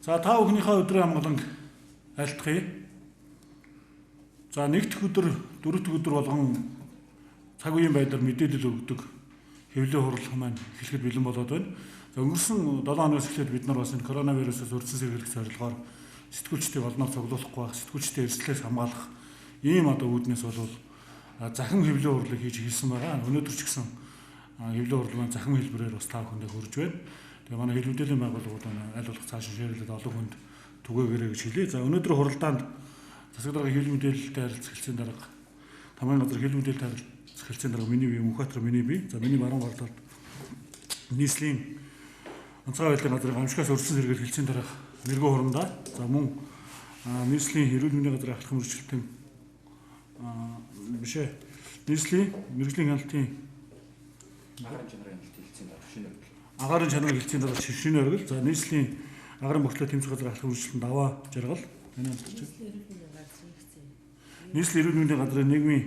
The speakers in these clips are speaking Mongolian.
За та бүхнийхээ өдрийн амгаланг айлтгая. За нэг дэх өдөр, дөрөв дэх өдөр болгон цаг үеийн байдлаар мэдээлэл өгдөг хэвлэлийн хурлах маань эхлэхэд бэлэн болоод байна. За өнгөрсөн 7 хоногоос эхлээд бид нар бас энэ коронавирусаас өрдсөн сэргийлэх зорилгоор сэтгүүлчдийг олноор цуглуулахгүй байх, сэтгүүлчдийн эрсдлээс хамгаалах ийм одоо үүднээс бол захин хэвлэлийн хурлыг хийж эхэлсэн байгаа. Өнөөдөр ч гэсэн хэвлэлийн хурал маань захин хэлбэрээр бас та бүхэндээ хүрж байна. Тэгээ манай хэл мэдээллийн байгууллагууд маань аль болох цааш шеэрлээд олон хүнд түгээгээрэй гэж хэлье. За өнөөдөр хуралдаанд засаг даргын хэвлэл мэдээлэлтэй харилцах хэлцээний дарга тамгын газар хэвлэл мэдээлэлтэй харилцах хэлцээний дарга миний бие Мөнхбаатар миний бие. За миний баруун гар талд нийслэлийн онцгой байдлын газрын гамшигаас өрсөн сэргийлэх хэлцээний дарга Мэргэн Хурандаа. За мөн нийслэлийн эрүүл мэндийн газрын ахлах мэргэжилтэн биш ээ. Нийслэлийн мэргэжлийн хяналтын агарын чанарын хяналтын хэлцээний дарга шинэ оргил. Агарын чанарын хэлцээний дарга шинэ оргил. За нийслэлийн агарын богтлоо тэмцэх газрын ахлах мэргэжилтэн Даваа Жаргал. Таны хамтлагч. Нийслэлийн эрүүл мэндийн газрын нийгмийн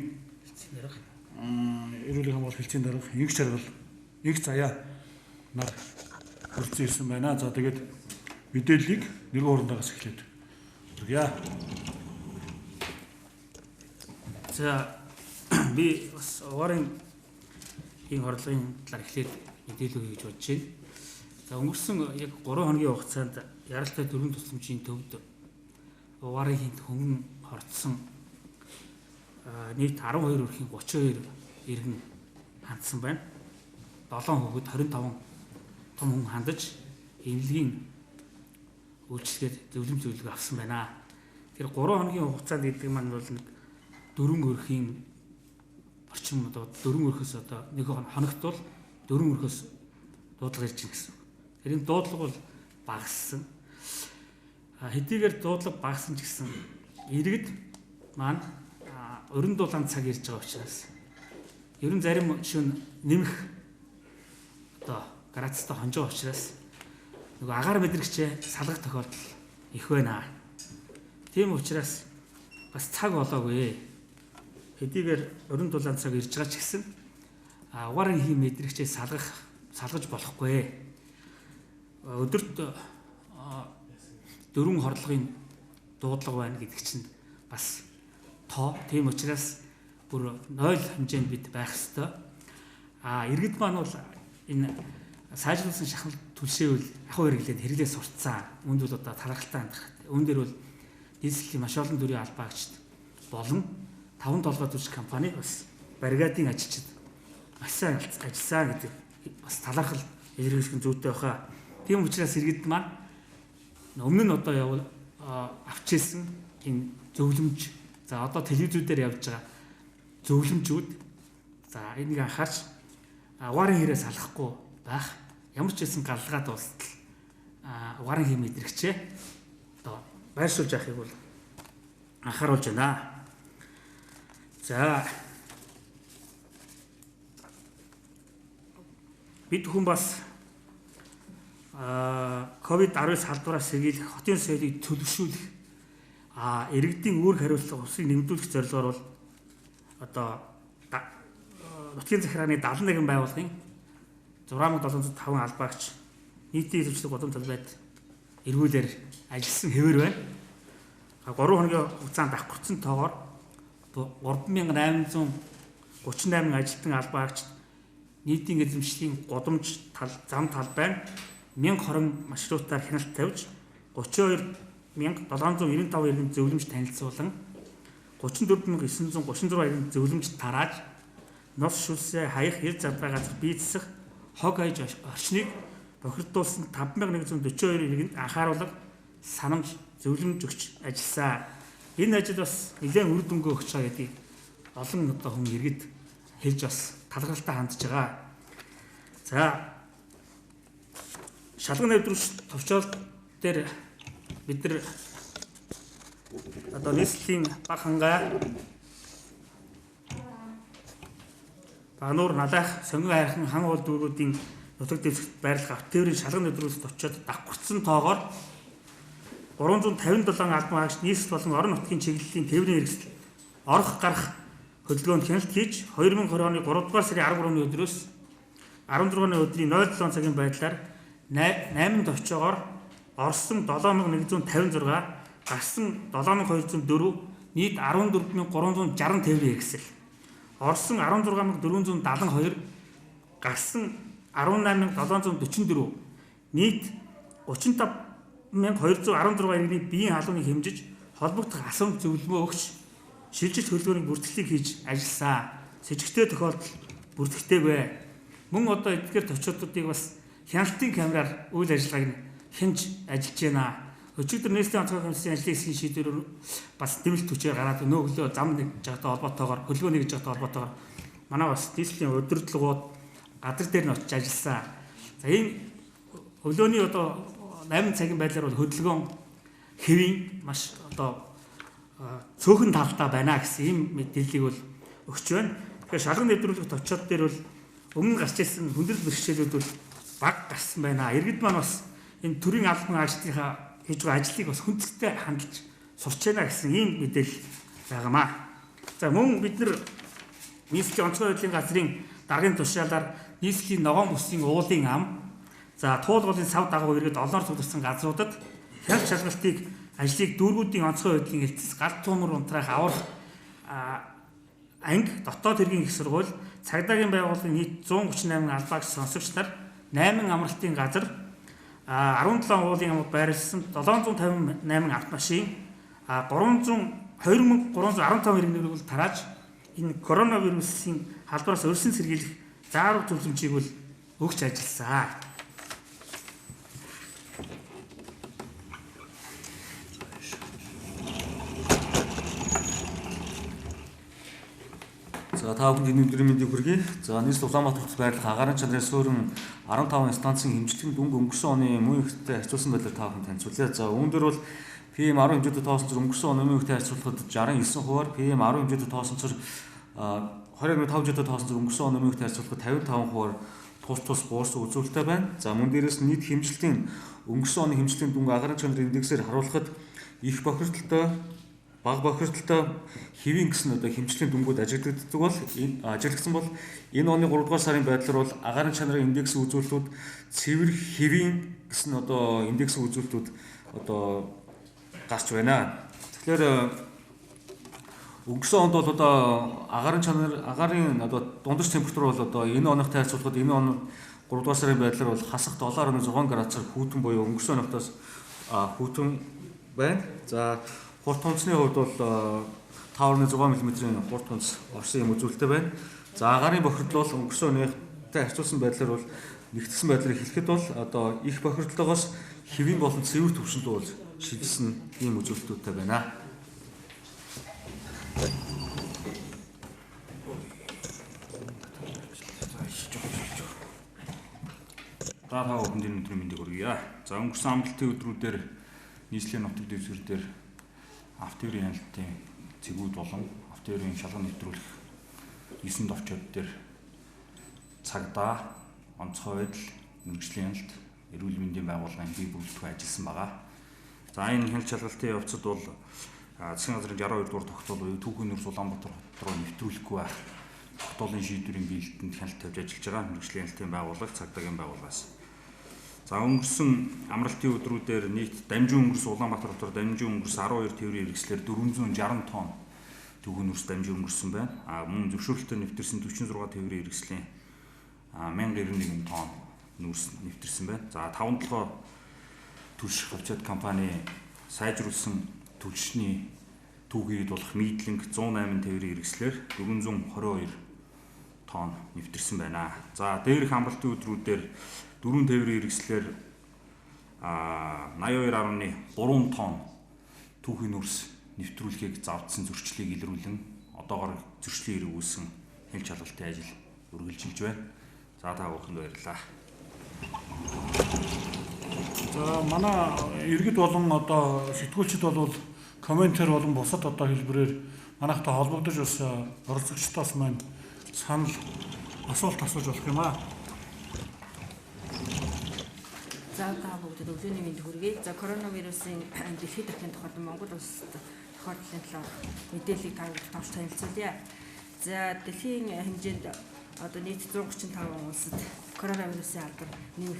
эрүүл хамгаалалт хэлцээний дарга Инх Жаргал, Инх Заяа нар хүрэлцэн ирсэн байна. За тэгээд мэдээллийг Мэргэн Хурандаагаас эхлээд хүргье. За би бас угаарын хийн хордлогын талаар эхлээд мэдээлэл өгье гэж бодож байна. За өнгөрсөн яг 3 хоногийн хугацаанд яралтай дөрвөн тусламжийн төвд угаарын хинт хөнгөн хордсон нийт 12 өрхийн 32 иргэн хандсан байна. 7 хүүхэд 25 том хүн хандаж эмнэлгийн үйлчилгээд зөвлөм зөвлөгөө авсан байна. Тэр 3 хоногийн хугацаанд гэдэг маань бол нэг дөрвөн өрхийн орчим одоо дөрвөн өрхөөс одоо нэг хоногт бол дөрвөн өрхөөс дуудлага ирж байна гэсэн үг. Тэр энэ дуудлага бол багассан. Хэдийгээр дуудлага багассан ч гэсэн иргэд маань уран дулаан цаг ирж байгаа учраас ер нь зарим шөнө нэмэх одоо градустай хонж байгаа учраас нөгөө агаар мэдрэгчээ салгах тохиолдол их байна. Тийм учраас бас цаг болоогүй. Хэдийгээр уран дулаан цаг ирж байгаа ч гэсэн угаарын хийм мэдрэгчээ салгаж болохгүй. Өдөрт дөрвөн хорлогын дуудлага байна гэдэг чинь бас тоо. Тийм учраас бүр 0 хэмжээнд бид байх ёстой. Иргэд маань бол энэ сайжруулсан шахмал түлшээвэл ахуй хэрэглээд хэрэглээ сурцсан. Үүнд бол одоо талархалтай хандах. Үүн дээр бол нийслэлийн маш олон төрлийн албаагчд болон таван толгой зүрх компани бас бригадын ажилчид маш сайн ажилласан гэдэг бас талархал илэрхийлэх нь зүйтэй байхаа. Тийм учраас иргэд маань өмнө нь одоо явал авч ирсэн энэ зөвлөмж, за одоо телевизүүдээр явж байгаа зөвлөмжүүд, за энийг анхаарч угаарын хэрээ салахгүй байх. Ямар ч байсан галгаа дуустал угаарын хэм мэдрэгчээ одоо байршуулж явахыг бол анхааруулж байна. За бид хүн бас COVID-19 салбараас сэргийлэх, хотын соёлыг төлөвшүүлэх, иргэдийн үүрэг хариуцлага усыг нэмэгдүүлэх зорилгоор бол одоо нутгийн захиргааны 71 байгууллагын 6705 албаагч нийтийн эзэмшлэг гудам талбайд эргүүлэр ажилласан хэвээр байна. 3 хоногийн хугацаанд давхарцсан тоогоор 3838 ажилтан албаагч нийтийн эзэмшлийн гудамж тал зам талбай 1020 маршрутаар хяналт тавьж 32795 иргэн зөвлөмж танилцуулан 34936 иргэн зөвлөмж тарааж нус шүлсээ хаях эр зарбай газар бийцсэх хог аяж орчныг бохирдуулсан 5142 иргэнд анхааруулга санамж зөвлөмж өгч ажилласан. Энэ ажил бас нэлээд үр дүнгээ өгч байгаа гэдгийг олон одоо хүн иргэд хэлж бас талархалтай хандж байгаа. За шалган нэвтрүүлэх товчоол дээр бид нар одоо нийслэлийн баг хангай Багнуур Налайх Сонгон хайрхан хан уул дүүрүүдийн нутаг дэвсгэрт байрлах авт тээврийн шалган нэвтрүүлэлт очиод давхарцсан тоогоор 357 албан хаагч нийслэл болон орон нутгийн чиглэлийн тээврийн хэрэгсэл орох гарах хөдөлгөөнд хяналт хийж 2020 оны 3 дугаар сарын 13-ны өдрөөс 16-ны өдрийн 07 цагийн байдлаар 8 товчоогоор Орсон 7156, гарсан 7204, нийт 14360 тээврийн хэрэгсэл. Орсон 16472, гарсан 18744, нийт 35216 иргэний биеийн халууныг хэмжиж, холбогдох асуумж зөвлөмөө өгч, шилжилт хөдөлгөөний бүртгэлийг хийж ажилласан. Сэжигтэй тохиолдол бүртгэдэггүй. Мөн одоо эдгээр төвчүүдийг бас хяналтын камераар үйл ажиллагааг нь хянж ажиллаж байна. Өчигдөр нийслэлийн онцгой комиссийн ажлын хэсгийн шийдвэр бас нэмэлт хүчээр гараад өнөө өглөө зам нэг жагтай холбоотойгоор хөлгөө нэг жагтай холбоотойгоор манай бас нийслэлийн удирдлагууд газар дээр нь очиж ажилласан. За энэ өглөөний одоо 8 цагийн байдлаар бол хөдөлгөөн хэвийн маш одоо цөөхөн талдаа байна гэсэн ийм мэдээллийг бол өгч байна. Тэгэхээр шалган нэвтрүүлэх товчоод дээр бол өмнө гарч ирсэн хүндрэл бэрхшээлүүд бол баг гарсан байна. Иргэд маань бас энэ төрийн албан ажилтныхаа хийж байгаа ажлыг бас хүндэлтэй хандж сурч байна гэсэн ийм мэдээлэл байгаамаа. За мөн бид нар нийслэлийн онцгой байдлын газрын даргын тушаалаар нийслэлийн ногоон бүсийн уулын ам, за туулгуулын сав дагуу иргэд олноор цугласан газруудад хяналт шалгалтыг ажлыг дүүргүүдийн онцгой байдлын элтэс гал туумар унтраах аврах анги дотоод хэргийн их сургууль цагдаагийн байгууллагын нийт 138 албаагч сонсогч нар 8 амралтын газар 17 уулын амд байрлсан 758 автомашин 302 315 иргэнээр бол тарааж энэ коронавирусын халдвараас өрсөн сэргийлэх заавар зөвлөмжийг бол өгч ажилласан. За та бүхэнд энэ өдрийн мэндийг хүргэе. За нийслэл Улаанбаатар хотод байрлах агаарын чанарын суурин 15 станцын хэмжлэгэн дүнг өнгөрсөн оны мөн ихтэй харьцуулсан байдлаар та бүхэнд танилцуулъя. За үүн дээр бол PM 10 хэмжээтэй тоосон цор өнгөрсөн оны мөн ихтэй харьцуулахад 69%-аар, PM 10 хэмжээтэй тоосон цор 20.5 хэмжээтэй тоосон цор өнгөрсөн оны мөн ихтэй харьцуулахад 55%-аар тус тус буурсан үзүүлэлттэй байна. За мөн дээрээс нь нийт хэмжилтийн өнгөрсөн оны хэмжилтийн дүнг агаарын чанарын индексээр харуулхад их бохирдолтой, бага бохирдолтой, хэвийн гэсэн одоо хэмжлэгийн дүнгууд ажиглагддаг бол энэ ажиглагдсан бол энэ оны 3 дугаар сарын байдлаар бол агаарын чанарын индексийн үзүүлэлтүүд цэвэр хэвийн гэсэн одоо индексийн үзүүлэлтүүд одоо гарч байна. Тэгэхээр өнгөрсөн онд бол одоо агаарын чанар агаарын одоо дундаж температур бол одоо энэ оныхтай харьцуулахад энэ он 3 дугаар сарын байдлаар бол хасах 7.6 градусаар хүйтэн буюу өнгөрсөн оноогоос хүйтэн байна. За хурд тунцны хувьд бол 5.6 мм-ийн хурд тунц орсон юм үзүүлэлттэй байна. За агаарын бохирдол бол өнгөрсөн оныхтай харьцуулсан байдлаар бол нэгтгсэн байдлаар хэлэхэд бол одоо их бохирдлоогоос хэвийн болон цэвэр түвшинд бол шилжсэн ийм үзүүлэлтүүдтэй байна. За та бүхэнд энэ өдрийн мэндийг хүргье. За өнгөрсөн амралтын өдрүүдээр нийслэлийн нутаг дэвсгэр дээр автоэрийн хяналтын цэгүүд болон автоэрийн шалган нэвтрүүлэх 9 товчод дээр цагдаа, онцгой байдал, мэргэжлийн хяналт, эрүүл мэндийн байгууллагын бие бүрэлдэхүүн ажилласан байгаа. За энэ хяналт шалгалтын явцад бол засгийн газрын 62 дугаар тогтоол буюу түүхийн нүрс Улаанбаатар хот руу нэвтрүүлэхгүй байх тогтоолын шийдвэрийн биелэлтэнд хяналт тавьж ажиллаж байгаа мэргэжлийн хяналтын байгууллага, цагдаагийн байгууллагаас. За өнгөрсөн амралтын өдрүүдээр нийт дамжин өнгөрсөн Улаанбаатар хотоор дамжин өнгөрсөн 12 тээврийн хэрэгслээр 460 тонн түүхэн нүрс дамжин өнгөрсөн байна. А мөн зөвшөөрлөлтөөр нэвтэрсэн 46 тээврийн хэрэгслийн 1091 тонн нүрс нэвтэрсэн байна. За 5 толгой түлш хувьцаат компани сайжруулсан түлшний түүхийд болох Мидлинг 108 тээврийн хэрэгслээр 422 тонн нэвтэрсэн байна. За дээрх амралтын өдрүүдээр 4 тээврийн хэрэгслээр 82.3 тонн түүхийн нүрс нэвтрүүлэхийг завдсан зөрчлийг илрүүлэн одоогор зөрчлийн хэрэг үүссэн хяналт шалгалтын ажил үргэлжилж байна. За та бүхэнд баярлалаа. За манай иргэд болон одоо сэтгүүлчид бол комментэр болон бусад одоо хэлбэрээр манайхтай холбогдож бас оролцогчдоос маань санал асуулт асууж болох юм аа. За та бүгдэд өглөөний мэнд хүргэе. За коронавирусын дэлхийд дахин тохиолдсон Монгол улсад тохиолдлын талаар мэдээллийг та бүгд товч танилцуулъя. За дэлхийн хэмжээнд Одоо нийт 135 улсад коронавирусын алдар нэмэх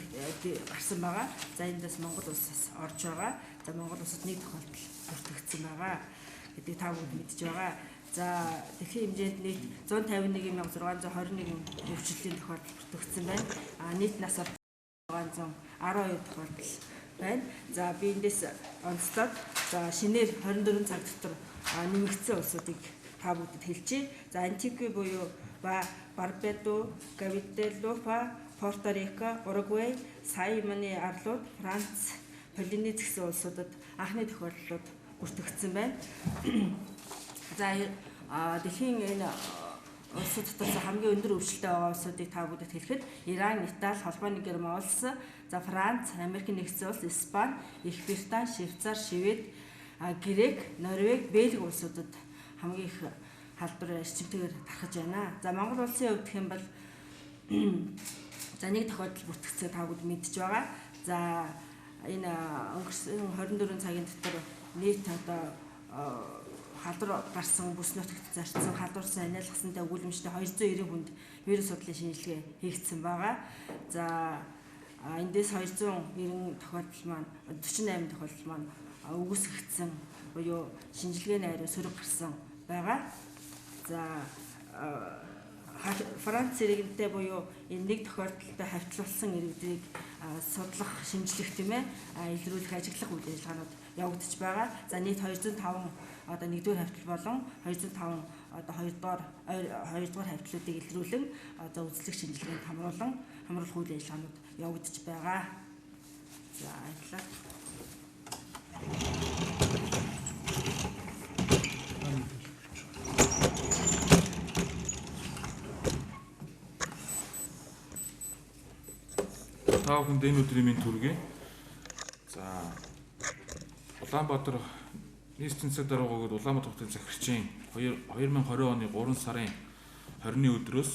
гарсан байгаа. За эндээс Монгол улсаас орж байгаа. За Монгол улсад нэг тохиолдол бүртгэгдсэн байгаа гэдгийг та бүгд мэдж байгаа. За дэлхийн хэмжээнд нийт 151,621 өвчлөлийн тохиолдол бүртгэгдсэн байна. Нийт нас 612 тохиолдол байна. За би эндээс онцлоод за шинээр 24 цаг дотор нэмэгдсэн улсуудыг та бүгдэд хэлчихье. За Антигуа буюу Барбадо, Гваделупа, Пуэрто Рико, Уругвай, Сайманы арлууд, Франц, Полинез гэсэн улсуудад анхны тохиолдлууд бүртгэгдсэн байна. За дэлхийн энэ улсууд дотор хамгийн өндөр өвчлөлтэй байгаа улсуудыг та бүгдэд хэлэхэд Иран, Итали, Холбооны Герман улс, за Франц, Америкийн нэгдсэн улс, Испани, Их Британи, Швейцар, Швед, Грек, Норвеги, Бельги улсуудад хамгийн их халдвар эрчимтэйгээр тархаж байна. За Монгол улсын хувьд гэх юм бол за нэг тохиолдол бүртгэгдсэн та бүгд мэдж байгаа. За энэ өнгөрсөн 24 цагийн дотор нийт одоо халдвар гарсан, бүс нутагт зарцсан, халдварсан, аниалгасантай өгүүлэмжтэй 290 хүнд вирус судлалын шинжилгээ хийгдсэн байгаа. За эндээс 290 тохиолдол маань 48 тохиолдол маань үгүйсгэгдсэн буюу шинжилгээний хариу сөрөг гарсан байгаа. За Франц иргэнтэй буюу энэ нэг тохиолдолтой хавтлуулсан иргэдийг судлах, шинжлэх тийм илрүүлэх, ажиглах үйл ажиллагаанууд явагдаж байгаа. За нийт 205 одоо нэгдүгээр хавтал болон 205 одоо хоёрдугаар хавтлуудыг илрүүлэн одоо үзлэг шинжилгээнд хамруулах үйл ажиллагаанууд явагдаж байгаа. За баярлалаа. Та бүхэнд энэ өдрийн мэнд хүргэе. За Улаанбаатар нийслэлийн цаг дараагаар Улаанбаатар хотын захирчийн 2020 оны 3 сарын 20-ны өдрөөс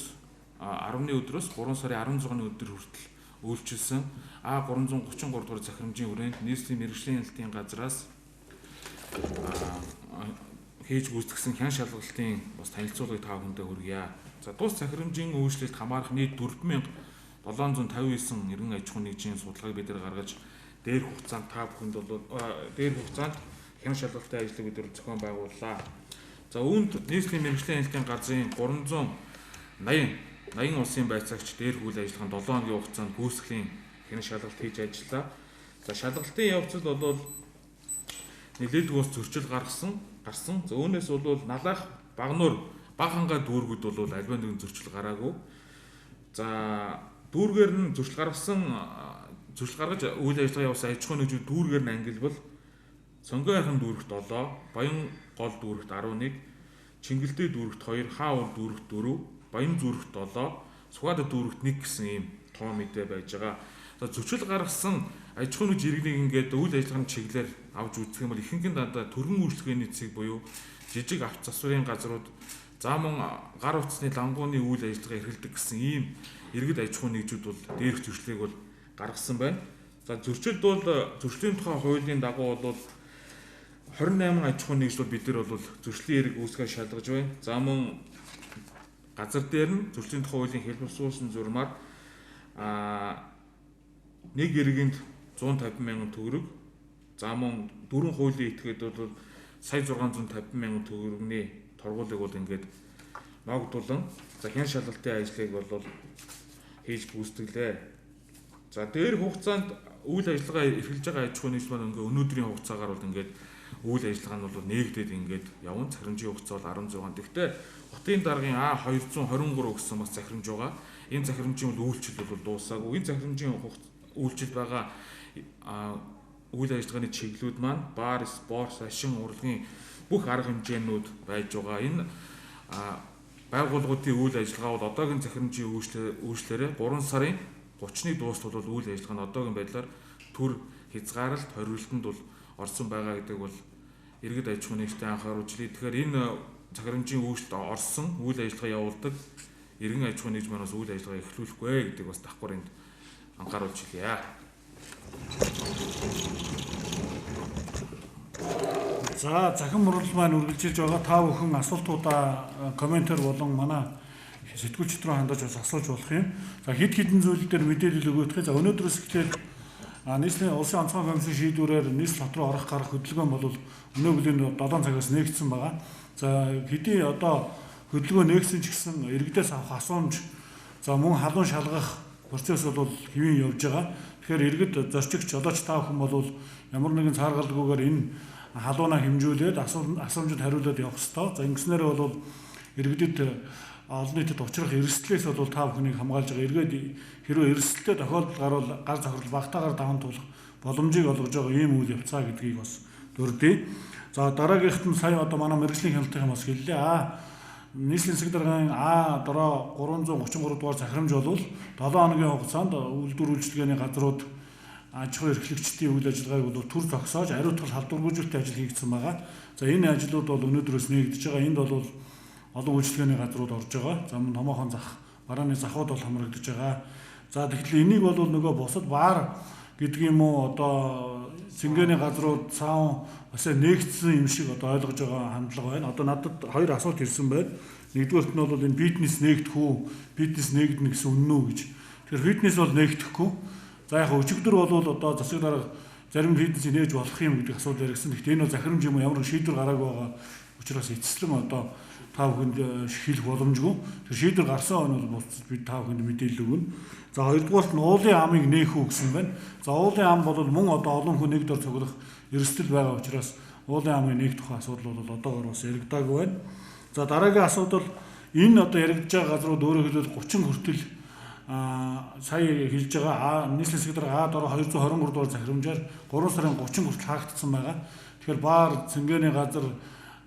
10-ны өдрөөс 3 сарын 16-ны өдөр хүртэл үйлчилсэн А333 дугаар захирамжийн хүрээнд нийслэлийн мэргэжлийн хяналтын газраас хийж гүйцэтгэсэн хян шалгалтын бас танилцуулгыг та бүхэндээ хүргье. За тус захирамжийн үйлчлэлд хамаарах нийт 4759 эргэн аж ахуйн нэгжийн судалгааг бид нар гаргаж дээр хугацаанд та бүхэнд бол дээр хугацаанд хян шалгалтын ажлыг бид нар зохион байгууллаа. За үүнд нийслэлийн мэргэжлийн хяналтын газрын 380 улсын байцаагч дээр үйл ажиллагаанд 7 хоногийн хугацаанд гүйцэтгэлийн хян шалгалт хийж ажиллаа. За шалгалтын явцад бол нэлээдгүй ус зөрчил гарсан. За үүнээс бол Налаах, Багнуур, Баг хангай дүүргүүд бол альва нэгэн зөрчил гараагүй. За дүүргээр нь зөрчил гаргасан, зөрчил гаргаж үйл ажиллагаа явуулсан аж ахуйн нэгжүүд дүүргээр нь ангилбал Сонгон хайрхан дүүрэгт 7, Баян гол дүүрэгт 11, Чингэлдээ дүүрэгт 2, Хаа ур дүүрэгт 4, Баян зүрэгт 7, Сүхбаатар дүүрэгт 1 гэсэн ийм тоо мэдээ байж байгаа. За зөрчил гаргасан аж ахуйн нэгж иргэнийг ингээд үйл ажиллагааны чиглэлээр авч үзэх юм бол ихэнх нь дандаа төргөн үйлчилгээний цэг буюу жижиг авто засварын газрууд, за мөн гар утасны лангууны үйл ажиллагаа эрхэлдэг гэсэн ийм иргэд аж ахуйн нэгжүүд бол дээрх зөрчлийг бол гаргасан байна. За зөрчилд бол зөрчлийн тухай хуулийн дагуу бол 28 аж ахуйн нэгж бол бид нар бол зөрчлийн эрэг үүсгээр шалгаж байна. За мөн газар дээр нь зөрчлийн тухай хуулийн хэлбэрсүүлсэн зурмаар нэг иргэнд 150 мянган төгрөг, за мөн дөрвөн хуулийн этгээд бол 1,650 мянган төгрөгийн торгуулийг бол ингээд ногдуулан за хян шалгалтын ажлыг бол хийж гүйцэтгэлээ. За дээр хугацаанд үйл ажиллагаа эрхэлж байгаа аж ахуйн нэгж маань ингээ өнөөдрийн хугацаагаар бол ингээд үйл ажиллагаа нь бол нээгдээд ингээд явна. Захирамжийн хугацаа бол 16. Гэхдээ хотын даргын А223 гэсэн бас захирамж байгаа. Энэ захирамжийн бол үйлчлэл бол дуусаагүй. Энэ захирамжийн үйлчлэл байгаа үйл ажиллагааны чиглэлүүд маань бар, спорт, шашин, урлагийн бүх арга хэмжээнүүд байж байгаа. Энэ байгууллагуудын үйл ажиллагаа бол одоогийн захирамжийн үйлчлэлээр 3 сарын 30-ны дуустал бол үйл ажиллагаа нь одоогийн байдлаар төр хязгаарлалт хоригдолтонд бол орсон байгаа гэдэг бол иргэд аж ахуйн нэгжтэй анхааруулж лээ. Тэгэхээр энэ захирамжийн үйлчлэлд орсон үйл ажиллагаа явуулдаг иргэн аж ахуйн нэгж маань бас үйл ажиллагаа эхлүүлэхгүй гэдэг бас давхар энд анхааруулж хэлье. За захин мурал маань үргэлжилж байгаа. Та бүхэн асуултуудаа комментээр болон манай сэтгүүлчид рүү хандаж бас асууж болох юм. За хэд хэдэн зүйл дээр мэдээлэл өгөх. За өнөөдрөөс эхлээд нийслэлийн улсын онцгой комиссийн шийдвэрээр нийслэл хот руу орох гарах хөдөлгөөн бол өнөө өглөөний 7 цагаас нээгдсэн байгаа. За хэдий одоо хөдөлгөөн нээгдсэн ч гэсэн иргэдээс авах асуумж за мөн халуун шалгах процесс бол хэвийн явж байгаа. Тэгэхээр иргэд зорчигч одоо ч та бүхэн бол ямар нэгэн цааргалгүйгээр энэ халуунаа хэмжүүлээд асуумжид хариулаад явах ёстой. За ингэснээр бол иргэдэд олон нийтэд учрах эрсдлээс бол та бүхнийг хамгаалж байгаа. Эргээд хэрвээ эрсдэлтэй тохиолдол гарвал гар захирал багтаагаар даван туулах боломжийг олгож байгаа ийм үйл явцаа гэдгийг бас дурдъя. За дараагийнхт нь сая одоо манай мэргэжлийн хяналтын бас хэллээ. Нийслэлийн засаг даргын А дороо 333 дугаар захирамж бол 7 хоногийн хугацаанд үйлдвэр үйлчилгээний газрууд аж ахуй эрхлэгчдийн үйл ажиллагааг бол төр зогсоож ариутгал халдваргүйжүүлэлтийн ажил хийгдсэн байгаа. За энэ ажлууд бол өнөөдрөөс нээгдэж байгаа. Энд бол олон үйлчилгээний газрууд орж байгаа. За мөн томоохон зах, барааны захууд бол хамрагдаж байгаа. За тэгэхээр энийг бол нөгөө бусад баар гэдэг юм уу одоо цэнгэний газрууд цаун бас нээгдсэн юм шиг одоо ойлгож байгаа хандлага байна. Одоо надад хоёр асуулт ирсэн байна. Нэгдүгээрт нь бол энэ фитнес нээгдэх үү, фитнес нээгдэнэ гэсэн үнэн үү гэж. Тэгэхээр фитнес бол нээгдэхгүй. За яг өчигдөр бол одоо засаг дарга зарим фитнесийг нээж болох юм гэдэг асуудал яригдсан. Гэхдээ энэ бол захирамж юм уу ямар шийдвэр гараагүй байгаа учраас эцэслэн одоо та бүхэнд хэлэх боломжгүй. Тэр шийдвэр гарсан он бол бид та бүхэнд мэдээлэл өгнө. За хоёрдугаарт нь уулын амыг нээх үү гэсэн байна. За уулын ам бол мөн одоо олон хүн нэг дор цуглах эрсдэл байгаа учраас уулын амыг нээх тухай асуудал бол одоогор бас яригдаагүй байна. За дараагийн асуудал энэ одоо яригдж байгаа газрууд өөрөөр хэлбэл 30 хүртэл сая хэлж байгаа нийслэлийн засаг дарга А дороо 223 дугаар захирамжаар 3 сарын 30 хүртэл хаагдсан байгаа. Тэгэхээр баар, цэнгэний газар,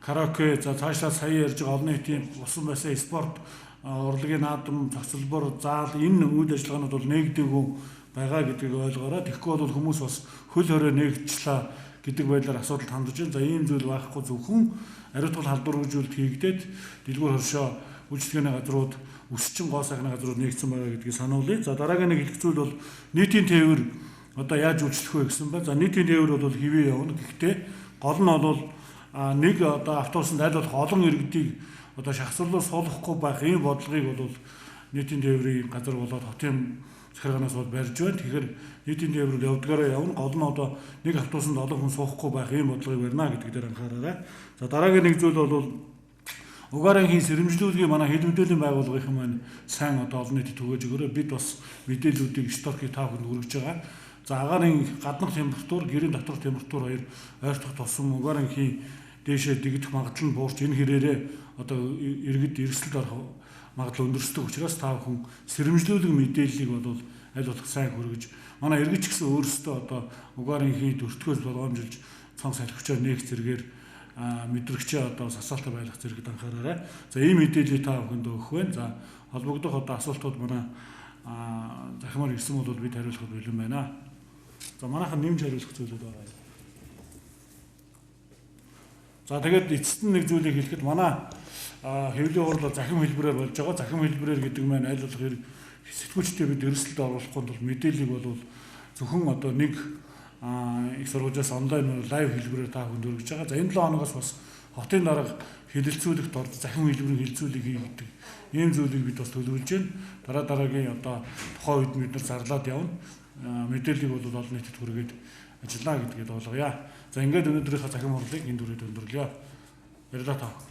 караоке, за цаашдаа сая ярьж байгаа олон нийтийн усан байсан спорт, урлагийн наадам, цогцлбор, заал энэ үйл ажиллагаанууд бол нээгдээгүй байгаа гэдгийг ойлгоорой. Тэгэхгүй бол хүмүүс бас хөл хорой нээгдчихлээ гэдэг байдлаар асуудалд хандаж байна. За ийм зүйл байхгүй, зөвхөн ариутгал халдваргүйжүүлэлт хийгдээд дэлгүүр хоршоо үйлчилгээний газрууд, өсчин гоо сайхны газрууд нээгдсэн байгаа гэдгийг сануулъя. За дараагийн нэг хэлэх зүйл бол нийтийн тээвэр одоо яаж үйлчлэх вэ гэсэн байна. За нийтийн тээвэр бол хэвээ явна. Гэхдээ гол нь бол нэг одоо автобусанд аль болох олон иргэдийг одоо шахацлуу суулгахгүй байх ийм бодлогыг бол нийтийн тээврийн газар болоод хотын захиргаанаас бол барьж байна. Тэгэхээр нийтийн тээврүүд явдгаараа явна. Гол нь одоо нэг автобусанд олон хүн суухгүй байх ийм бодлогыг барина гэдэг дээр анхаараарай. За дараагийн нэг зүйл бол угаарын хийн сэрэмжлүүлгийг манай хэл мэдээллийн байгууллагын маань сайн одоо олон нийтэд түгээж өгөөрэй. Бид бас мэдээллүүдийг сторкийг та бүхэнд хүргэж байгаа. За агаарын гаднах температур, гэрийн доторх температур хоёр ойртох тусам угаарын хийн дээшээ дэгдэх магадлал нь буурч энэ хэрээрээ одоо иргэд эрсдэлд орох магадлал өндөрсдөг учраас та бүхэн сэрэмжлүүлэг мэдээллийг бол аль болох сайн хүргэж манай иргэд ч гэсэн өөрсдөө одоо угаарын хийн өртгөөс болгоомжилж цонх салхичаар нээх зэрэгээр мэдрэгчээ одоо сасаалтай байх зэрэгт анхаараарай. За ийм мэдээллийг та бүхэнд өгөх байна. За холбогдох одоо асуултууд манай захимаар ирсэн бол бид хариулахад бэлэн байна. За манайхан нэмж хариулах зүйлүүд байгаа юм. За тэгээд эцэст нь нэг зүйлийг хэлэхэд манай хэвлийн хурал захим хэлбэрээр болж байгаа. Захим хэлбэрээр гэдэг маань аль болох сэтгүүлчдээ бид эрсдэлд оруулахгүй тул мэдээллийг бол зөвхөн одоо нэг их сургуулиас онлайн лайв хэлбэрээр та бүхэнд өргөж байгаа. За энэ 7 хоногоос бас хотын дарга хэлэлцүүлэгт орж захим хэлбэрийн хэлэлцүүлэг хийгдэг. Ийм зүйлийг бид бас төлөвлөж байна. Дараа дараагийн одоо тухайн үед бид нар зарлаад явна. Мэдээллийг бол олон нийтэд хүргээд ажиллаа гэдгээд ойлгоё. За ингээд өнөөдрийнхөө захим хурлыг энд хүрээд өндөрлөё. Баярлалаа та.